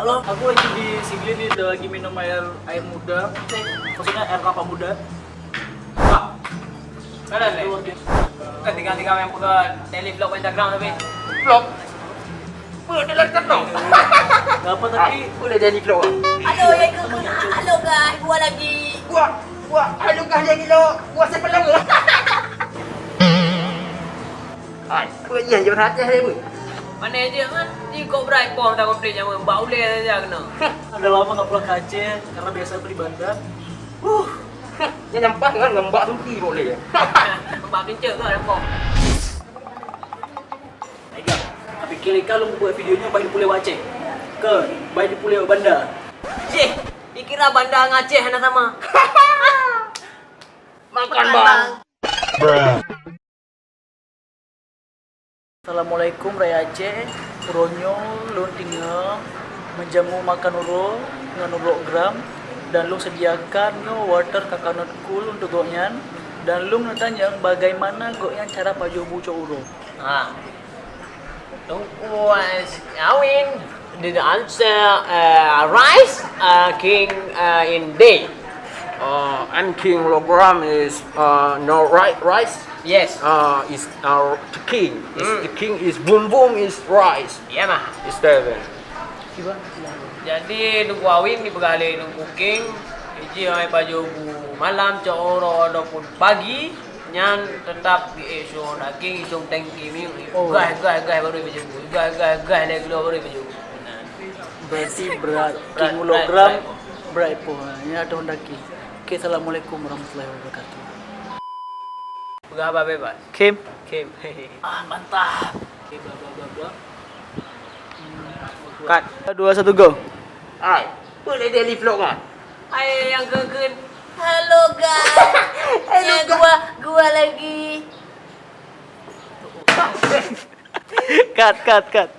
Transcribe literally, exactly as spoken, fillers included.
Halo, aku lagi di Sigli nih, udah lagi minum air, air muda. Eh, maksudnya air kelapa muda. Pak, mana nih? Luar biasa. Kan tinggal-tinggal yang pegang daily vlog Instagram tapi. Vlog? Apa dalam Instagram? Gak apa tapi. Ah, boleh daily vlog, ah? Halo, ya ke mana? Halo, guys. Gua lagi. Gua, gua, halo, guys, lagi lo. Gua siapa lama? Ai, apa yang jauh hati saya pun? Mana je kan? Ni kau berai pom tak komplit nyawa. Bak uleh saja kena. Udah lama nggak pulang ke Aceh karena biasa beli bandar. Huh. Dia nampak kan ngembak tu pergi boleh ya. Nampak kencing ke nampak? Aigah, tapi kira-kira lu buat videonya baik di Pulau Aceh. Ke, baik di Pulau Banda. Cih, dikira Banda dengan Aceh hana sama. Makan, Bang. Assalamualaikum rakyat Aceh. Uroe nyoe lôn tinggai meujamu makan uroe ngon uroe gram dan lôn sediakan nyoe water coconut cool untuk gobnyan dan lôn neutanyong bagaimana gobnyan cara pajoh bu cok uroe. Ha. Teungku, eh, Awin, the answer, eh, rice, eh, king, eh, in day. Uh, and king logram is, uh, no ri-, rice. Yes. Uh, is, uh, the king. Is Hmm. The king is boom boom is rice. Ya mah. Is seven. Jadi Teungku Awin dipeugah lé Teungku King, iji hai pajoh bu malam, cok uroe ataupun pagi, nyan tetap di Action King, Action Tank Gaming. Oh. Gas, gas, gas baru pajoh bu. Gas, gas, gas lagi dua baru pajoh bu. Nah. Berarti berat Berat, king berat, ulogram, berat. Berat pun. Ini ada Honda King. Oke, assalamualaikum warahmatullahi wabarakatuh. Peugah apa bebas? Kim. Kim. Ah, mantap. Oke, bla, bla, bla, bla. Cut. Dua, satu, go. Hai, apa dia daily vlog kan? Hai, yang keken. Halo, guys. Halo, Ya, guys. Gua, gua lagi. Cut, cut, cut.